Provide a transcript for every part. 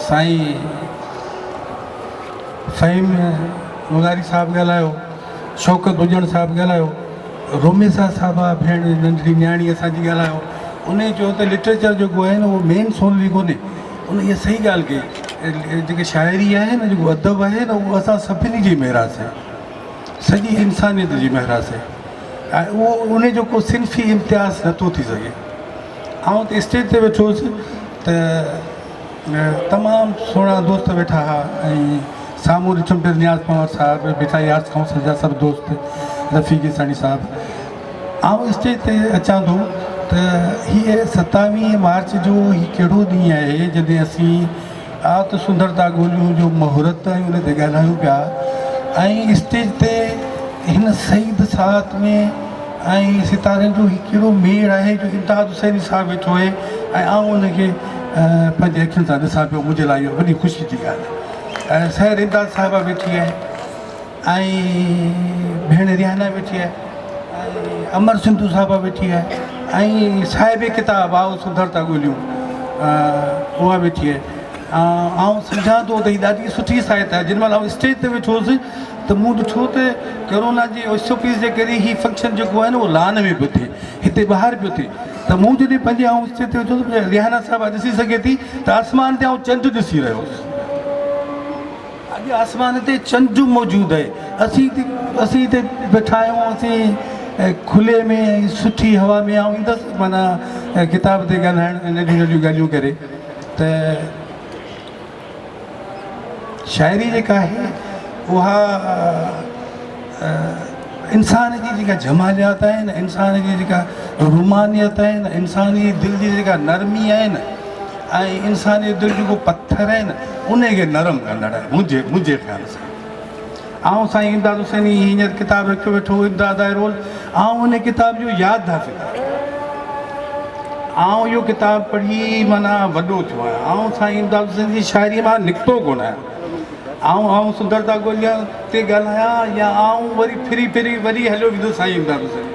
سائين فهيم مزاري صاحب ڳالهايو، شوڪت اڄڻ صاحب ڳالهايو، روميسا صاحبه ڀيڻ ننڍڙي نياڻي اسان جي ڳالهايو، انهي چيو ته لٽريچر جيڪو آهي نه اهو مين سونلي ڪونهي. ان اها صحيح ڳالهه ڪئي. جيڪي شاعري آهي نه جيڪو ادب آهي نه اهو اسان سڀني جي ميراث آهي. سڄي انسانيت جي ميراث آهي ۽ اهو انهي جو ڪو صنفي امتياز نٿو ٿي سگهي. آئون ته اسٽيج تي ويٺو هوس ته تمام سهڻا دوست ويٺا هئا ۽ سامهون ڏٺم پير نياز پنهور صاحب، ڀٽائي آرٽس ڪائونسل جا سڀ دوست، رفيق عيساڻي صاحب. آئون اسٽيج تي اچان ٿو ته هيء ستاويهه مارچ جو هي ڪهڙو ڏينهن آهي جڏهن اسين آت سندرتا ڳوليون جو مهورت ۽ ان تي ڳالهايون پيا ۽ اسٽيج تي هن سعيد ساعت ۾ ۽ ستارن جو هي ڪهڙو ميڙ آهي جو امداد حسيني صاحب ويٺو آهي ۽ آئون ان کي پنهنجي اکين سان ڏسان پيو منهنجي لاء اهو وڏي خوشي جي ڳالهه آهي ۽ سحر امداد صاحبه ويٺي آهي ۽ ڀيڻ ريحانه ويٺي آهي ۽ امر سنڌو صاحبه ويٺي آهي ۽ صاحب ڪتاب آئو سندرتا ڳوليون اها ويٺي آهي آئون سمجهان ٿو ته هي ڏاڍي سٺي ساهت آهي جن مهل آئون اسٽيج تي ويٺو هوس ته مون ڏٺو ته ڪورونا جي ايس او پيز جي ڪري هي فنڪشن جيڪو آهي نه اهو لان ۾ پيو ٿئي هتي ٻاهر پيو ٿئي ته مون جڏهن پنهنجي آئون اسٽيج تي ويٺو هوس ريحانه صاحبه ڏسي سگهي ٿي ته آسمان تي آئون چنڊ ڏسي رهيو هوس. اڄ آسمان تي چنڊ موجود آهي. اسين اسين هتي ويٺا آهيون اسين کلي ۾ ۽ سٺي هوا ۾ آئون ايندس معنيٰ ڪتاب تي ڳالهائڻ ۽ ننڍيون ننڍيون ڳالهيون ڪري ته شاعري جيڪا آهي اها انسان جي جيڪا جماليات آهي نه انسان جي جيڪا رومانيت آهي نه انسان جي دل جي جيڪا نرمي آهي نه ۽ انسان جو دل جيڪو پٿر آهي نه انهي کي نرم ڪندڙ آهي منهنجي منهنجي خيال سان آئون سائين امداد حسيني هينئر ڪتاب رکيو ويٺو هو امداد آهي رول آئون ان ڪتاب جو ياد حافظ آهيان آئون اهو ڪتاب پڙهي معنيٰ وڏو ٿيو آهيان آئون سائين امداد حسين جي شاعري مان نڪتو ڪونه آهيان آئون آئون سندرتا ڳوليان تي ڳالهايان يا آئون وري ڦري ڦري وري هليو ويندس سائين امداد حسين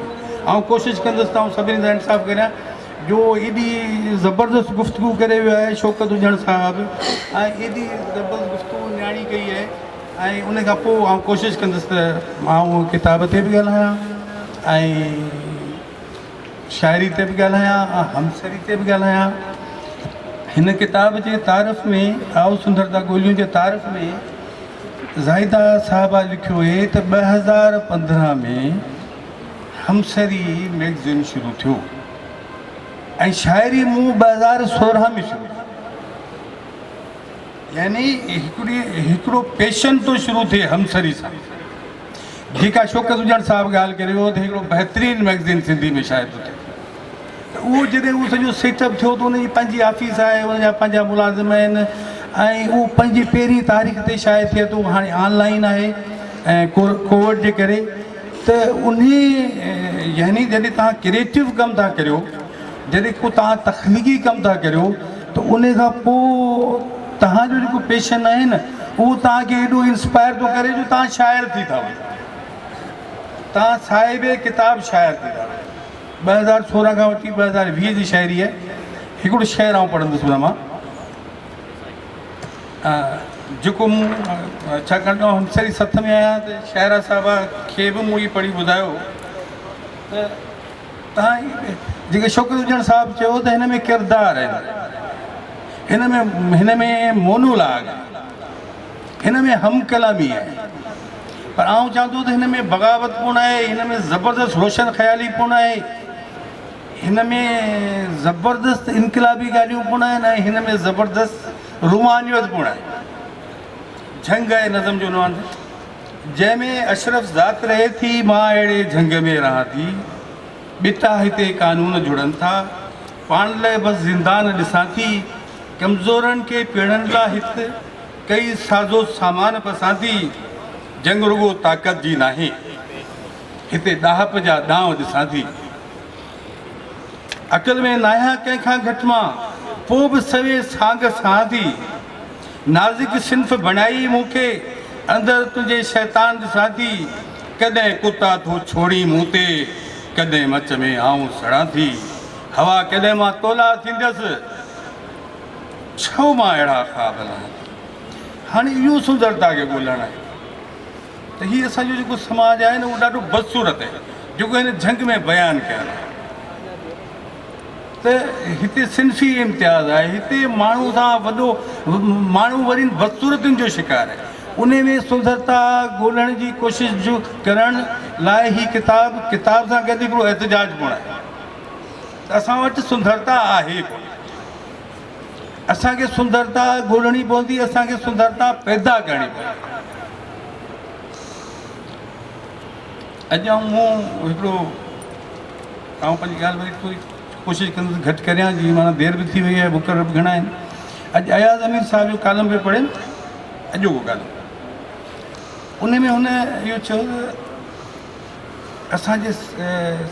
آئون ڪوشش ڪندس ته آئون سڀني سان انصاف ڪريان جو ايڏي زبردست گفتگو ڪري ويو آهي شوڪت هجڻ صاحب ۽ ايڏي زبردست گفتگو نياڻي ڪئي آهي ۽ ان کان پوء آئون ڪوشش ڪندس ته آئون ڪتاب تي به ڳالهايان ۽ شاعري تي به ڳالهايان ۽ همسري تي به ڳالهايان هن ڪتاب جي تعارف ۾ آئو سندرتا ڳوليون جي تعارف ۾ زاهده صاحبه لکيو آهي ته 2015 ۾ همسري مئگزين شروع ٿيو ۽ شاعري مون 2016 ۾ شروع ڪئي يعني هڪڙي هڪڙو پيشن ٿو شروع ٿئي همسري سان جيڪا شوڪت اجڻ صاحب ڳالهه ڪري ويو ته هڪڙو بهترين مئگزين سنڌي ۾ شايع ٿو ٿئي ته اهو جڏهن اهو سڄو سيٽ اپ ٿيو ته ان جي پنهنجي آفيس آهي ان جا پنهنجا ملازم آهن ۽ اهو پنهنجي پهرين تاريخ تي شايع ٿئي ٿو هاڻي آن لائن آهي ۽ ڪووڊ جي ڪري ته انهي يعني جڏهن توهان ڪريٽو ڪم ٿا ڪريو جڏهن ڪو توهان تخليقي ڪم ٿا ڪريو ته انهي کان پوء توهان جو جيڪو پيشن آهي نه اهو توهان کي ايڏو انسپائر ٿو ڪري جو توهان شاعر ٿي ٿا وڃو توهان صاحب ڪتاب شاعر ٿي ٿا وڃو 2016 کان وٺي 2020 جي شاعري آهي هڪڙو شعر آئون پڙهندس ان مان جيڪو مون ڇاڪاڻ ته آئون همسري سٿ ۾ آهيان ته شاعره صاحبه کي به مون هي پڙهي ٻڌايو ته تان جيڪي شوڪت اجڻ صاحب چيو ته هن ۾ ڪردار آهن هن ۾ هن ۾ مونولاگ آهي هن ۾ هم ڪلامي آهي پر آئون چوان ٿو ته هن ۾ بغاوت پڻ آهي هن ۾ زبردست روشن خيالي پڻ آهي هن ۾ زبردست انقلابي ڳالهيون پڻ آهن ۽ هن ۾ زبردست رومانيت پڻ آهي. جهنگ آهي نظم جو عنوان جنهن ۾ اشرف ذات رهي ٿي مان اهڙي جهنگ ۾ رهان ٿي ٻٽا هتي قانون جڙن ٿا پاڻ لئه بس زندان ڏسان ٿي ڪمزورن کي پيڙڻ لا هت ڪئي سازو سامان پسان ٿي جنگ رڳو طاقت جي ناهي هتي ڏاهپ جا ڏانء ڏسان ٿي. عقل ۾ ناهيان ڪنهن کان گهٽ مان، پوء به سوين سانگ سهان ٿي. نازڪ صنف بڻائي مون کي، اندر تنهنجي شيطان ڏسان ٿي. ڪڏهن ڪتا ٿو ڇوڙين مون تي، ڪڏهن مچ ۾ آئون سڙان ٿي. هوا ڪڏهن مان تولاء ٿيندس. ڇو مان اهڙا خواب لهان ٿو. هاڻي اهو سندرتا کي ڳولڻ آهي ته هي اسان جو جيڪو سماج آهي نه اهو ڏاڍو بدصورت آهي جيڪو هن جهنگ ۾ بيان ڪيل آهي ته هتي صنفي امتياز آهي هتي ماڻهو سان وڏو ماڻهو وري بدصورتين جو شڪار آهي ان ۾ سندرتا ڳولڻ جي ڪوشش جو ڪرڻ لاء هي ڪتاب ڪتاب سان گڏ هڪڙو احتجاج پڻ آهي ته اسان وٽ سندرتا آهي ڪونه. اسان کي سندرتا ڳولڻي پوندي، اسان کي سندرتا پيدا ڪرڻي پوندي. اڄ آئون مون هڪڙو آئون پنهنجي ڳالهه وري ٿوري ڪوشش ڪندس گهٽ ڪريان جي معنيٰ دير به ٿي وئي آهي مقرر به گهڻا آهن. اڄ اياز امير صاحب جو ڪالم پيو پڙهيم اڄوڪو ڪالم ان ۾ هن اهو چيو ته اسان جي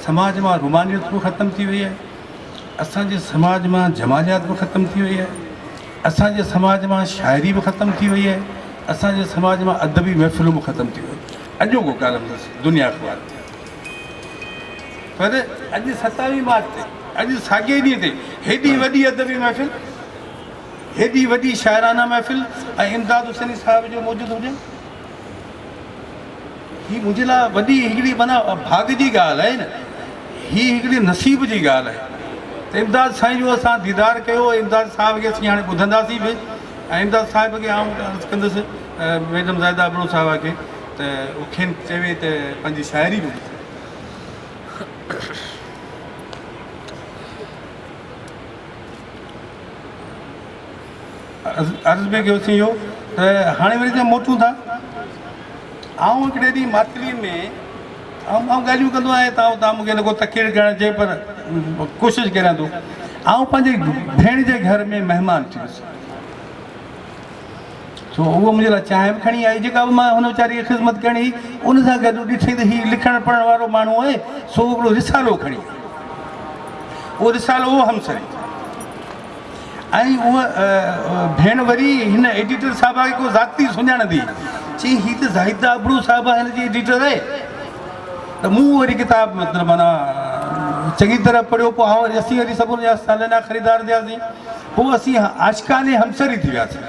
سماج مان رومانيت به ختم ٿي وئي آهي اسان جي سماج مان جماليات به ختم ٿي وئي آهي، اسان جي سماج مان شاعري به ختم ٿي وئي آهي، اسان جي سماج مان ادبي محفلون به ختم ٿي ويون آهن. اڄوڪو ڪالم اٿس دنيا اخبار تي. پر اڄ ستاويهه مارچ تي اڄ ساڳئي ڏينهن تي هيڏي وڏي ادبي محفل، هيڏي وڏي شاعرانه محفل ۽ امداد حسيني صاحب جو موجود هجڻ هي منهنجي لاء وڏي هڪڙي معنيٰ ڀاڳ جي ڳالهه آهي نه، هي هڪڙي نصيب جي ڳالهه آهي ته امداد سائين جو اسان ديدار ڪيو ۽ امداد صاحب کي اسين هاڻي ٻڌنداسين به ۽ امداد صاحب کي آئون عرض ڪندس ميڊم زاهده ابڙو صاحبه کي ته هو کين چوي ته پنهنجي شاعري به ٻڌائي. عرض به ڪيوسين اهو ته هاڻي وري جي موٽون ٿا. آئون هڪڙي ڏينهن ماتليء ۾ آئون آئون ڳالهيون ڪندو آهيان ته آئون مون کي نه ڪو تقرير ڪرڻ اچي پر ڪوشش ڪريان ٿو. آئون پنهنجي ڀيڻ جي گهر ۾ مهمان ٿي ويس. سو هوء منهنجي لاء چانهه به کڻي آئي جيڪا به مان هن ويچاري کي خدمت ڪرڻي هئي. ان سان گڏ ڏٺئي ته هي لکڻ پڙهڻ وارو ماڻهو آهي سو هڪڙو رسالو کڻي آئي. اهو رسالو هو همسري. ۽ اها ڀيڻ وري هن ايڊيٽر صاحبه کي ڪو ذاتي سڃاڻندي هئي. چيائين هي ته زاهده ابڙو صاحبه هن جي ايڊيٽر آهي. ته مون وري ڪتاب مطلب معنيٰ چڱي طرح پڙهيو پوء آئون وري اسين وري سڀ ان جا ساليانا خريدار ٿياسين. پوء اسين عاشقان همسري ٿي وياسين.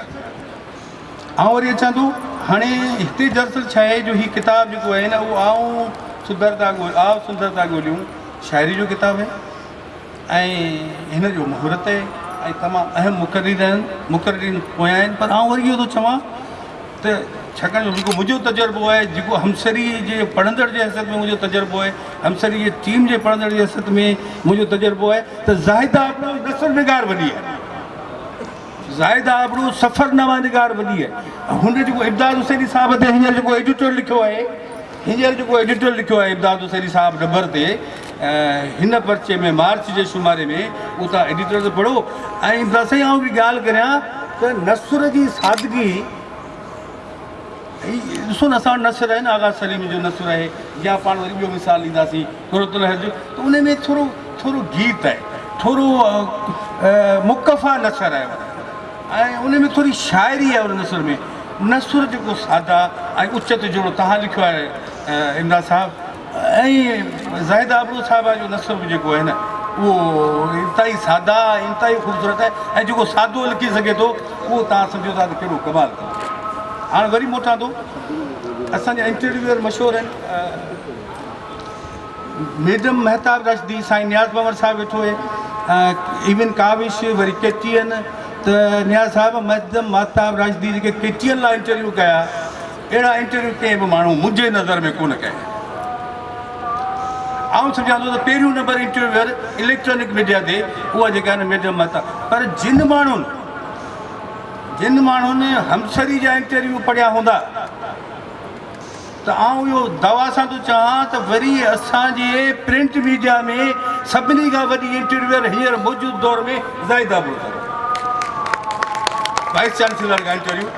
آئون وري اچان ٿو هاڻي هتي دراصل ڇا آهي جو هي ڪتاب جيڪو آهي نه اهو آئون سندرتا ڳول آء سندرتا ڳوليون شاعري جو ڪتاب آهي. ۽ هن جو مهورت آهي ۽ تمام اهم مقررين آهن مقررين پويان آهن پر آئون وري اهو ٿو چوان ته ڇاڪاڻ جو جيڪو منهنجو تجربو آهي جيڪو همسري جي پڙهندڙ جي حيثيت ۾ منهنجو تجربو آهي همسري جي ٽيم جي پڙهندڙ جي حيثيت ۾ منهنجو تجربو آهي ته زاهده ابڙو نثر نگار وڏي آهي زاهده ابڙو سفرنامه نگار وڏي آهي هن جيڪو امداد حسيني صاحب تي هينئر جيڪو ايڊيٽور لکيو آهي هينئر جيڪو ايڊيٽر لکيو آهي امداد حسيني صاحب نمبر تي هن پرچي ۾ مارچ جي شماري ۾ اهو توهان ايڊيٽر تي پڙهو ۽ امداد سائين آئون هڪڙي ڳالهه ڪريان ته نثر جي سادگي ڏسو نه اسان وٽ نثر آهي نه آغا سليم جو نثر آهي يا پاڻ وري ٻيو مثال ڏينداسين قرة العين جو ته ان ۾ ٿورو ٿورو گيت آهي ٿورو مقفيٰ نثر آهي ۽ ان ۾ ٿوري شاعري آهي ان نثر ۾ نثر جيڪو ساده ۽ اچ تي جهڙو توهان لکيو آهي امداد صاحب ۽ زاهده ابڙو صاحبه جو نثر به جيڪو آهي نه اهو انتهائي ساده ۽ انتهائي خوبصورت آهي ۽ جيڪو سادو لکي سگهي ٿو اهو توهان سمجهو ٿا ته ڪهڙو ڪمال ڪندو. هاڻ وري موٽان ٿو اسان جا انٽرويوئر مشهور آهن ميڊم مهتاب راشدي، سائين نياز محمد صاحب ويٺو اهي، ايون ڪاوش، وري ڪي ٽي اين ته نياز صاحب ميڊم مهتاب راشدي جيڪي ڪي ٽي اين لاء انٽرويو ڪيا اهڙا انٽرويو ڪنهن به ماڻهو منهنجي نظر ۾ ڪونه ڪيا. آئون سمجهان ٿو ته پهريون نمبر انٽرويوئر اليڪٽرانڪ ميڊيا تي اها جيڪا آهي نه ميڊم مهتاب پر جن ماڻهن جن ماڻهن همسري جا انٽرويو پڙهيا هوندا ته آئون اهو دعويٰ سان ٿو چوان ته وري اسان جي پرنٽ ميڊيا ۾ سڀني کان وڏي انٽرويوئر هينئر موجود دور ۾ زاهده ابڙو صاحب وائيس چانسيلر کان انٽرويو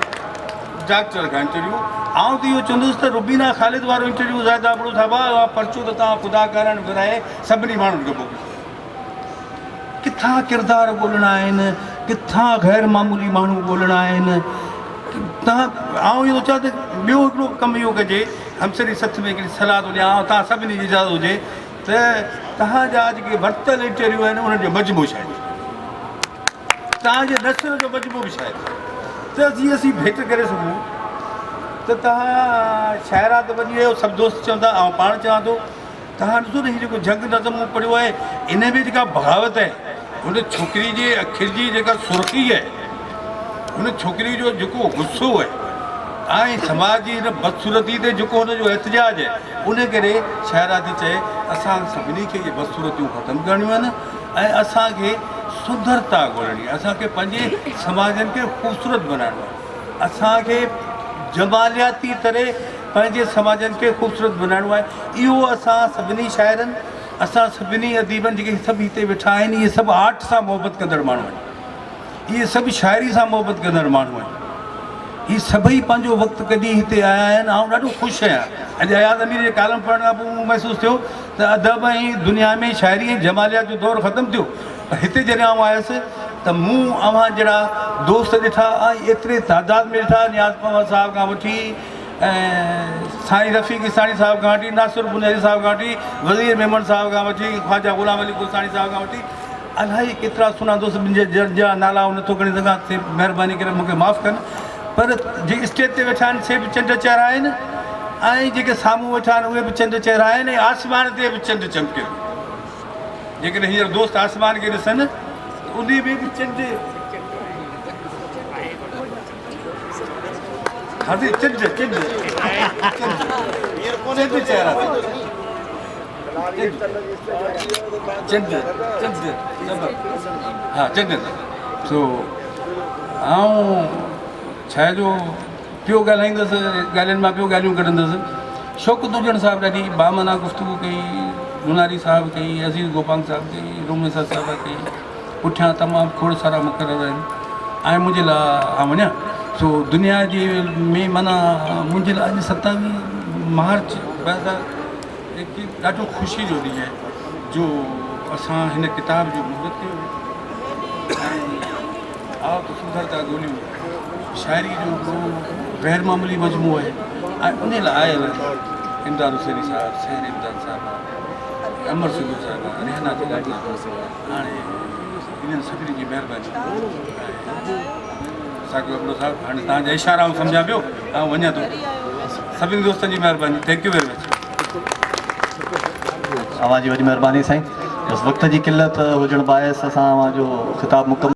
ڊاڪٽر کان انٽرويو آئون ته اهو چوندس ته روبينا خالد وارو انٽرويو زاهده ابڙو صاحب اها پرچو ته توهان خدا ڪارڻ ورهائي سڀني ماڻهن کي موڪليو. ڪٿان ڪردار ڳولڻا آهن، ڪٿان غير معمولي ماڻهو ڳولڻا آهن. تان آئون اهو ٿو چوان ته ٻيو هڪڙو ڪم اهو ڪجي، همسري سٿ ۾ هڪڙي صلاح ٿو ڏيان، توهان سڀني جي اجازت هجي ته توهان جا جيڪي ورتل انٽرويو آهن انهن جو مجموعو ڇاپجي. توهان جي نثر جو مجموعو به شايع ٿيو ته جيئن اسين ڀيٽ ڪري سگهون ته توهان شاعرا ته وڃي ويو سڀ دوست چون ٿا آئون پاڻ چوان ٿو توهان ڏسو ته هي جيڪو جنگ نظم مون پڙهيو آهي ان ۾ جيڪا بغاوت آهي هن ڇوڪري جي اکين جي جيڪا سرخي آهي هن ڇوڪري جو جيڪو غصو آهي ۽ سماج جي هن بدصورتي تي جيڪو هن جو احتجاج آهي ان ڪري شاعره ٿي چئي اسان سڀني کي اهي بدصورتيون ختم ڪرڻيون آهن ۽ اسان کي سندرتا ڳولڻي آهي اسان کي پنهنجي سماجن کي خوبصورت بنائڻو آهي اسان کي جمالياتي طرح پنهنجي سماجن کي خوبصورت بنائڻو آهي اهو اسان سڀني شاعرن اسان سڀني اديبن جيڪي سڀ هتي ويٺا آهن اهي سڀ آرٽ سان محبت ڪندڙ ماڻهو آهن اهي سڀ شاعري سان محبت ڪندڙ ماڻهو آهن. هي سڀئي پنهنجو وقت ڪڍي هتي آيا آهن. آئون ڏاڍو خوش آهيان. اڄ اياز امير جي ڪالم پڙهڻ کان پوء مون محسوس ٿيو ته ادب ۽ دنيا ۾ شاعري ۽ جماليات جو دور ختم ٿيو پر هتي جڏهن آئون آيس ته مون اوهان جهڙا دوست ڏٺا ۽ ايتري تعداد ۾ ڏٺا نياز پنهور صاحب کان وٺي ۽ سائين رفيق عيساڻي صاحب کان وٺي ناصر بنيري صاحب کان وٺي وزير ميمڻ صاحب کان وٺي خواجه غلام علي گلساڻي صاحب کان وٺي الائي ڪيترا سهڻا دوست ٻن جن جا نالا آئون نٿو کڻي سگهان سي مهرباني ڪري مون کي معاف ڪن پر جي اسٽيج تي ويٺا آهن سي به چنڊ چهرا آهن ۽ جيڪي سامهون ويٺا آهن اهي به چنڊ چهرا آهن ۽ آسمان تي به چنڊ چمڪي ٿو جيڪڏهن هينئر دوست آسمان کي ڏسن ته انهي ۾ به چنڊ هاضي چنڊ چنڊ چنڊ چنڊ چهرا چنڊ چنڊ ها چنڊ سو آئون ڇا جو پيو ڳالهائيندس ڳالهين مان پيو ڳالهيون ڪڍندس شوڪت هجڻ صاحب ڏاڍي بامعنيٰ گفتگو ڪئي نوناري صاحب ڪئي عزيز گوپانگ صاحب ڪئي روميسا صاحب ڪئي پٺيان تمام کوڙ سارا مقرر آهن ۽ منهنجي لاء آئون وڃان سو دنيا جي ۾ معنيٰ منهنجي لاء اڄ ستاويهه مارچ 2000 هڪ ڏاڍو خوشي جو ڏينهن آهي جو اسان هن ڪتاب جو مهورت ڪيو ۽ آء ته سندرتا ڳوليون شاعري جو هڪڙو غير معمولي مجموعو آهي ۽ ان لاء آيل امداد حسيني صاحب سحر امداد صاحب امر سنڌو صاحب ريحانه جلال صاحب هاڻي انهن سڀني جي مهرباني ساقي ابڙو صاحب هاڻي توهان جا اشارا آئون سمجهان پيو آئون وڃان ٿو سڀني دوستن جي مهرباني thank you very much. اوهان جي وڏي مهرباني سائين بس وقت جي قلت هجڻ باعث اسان اوهان جو خطاب مڪمل.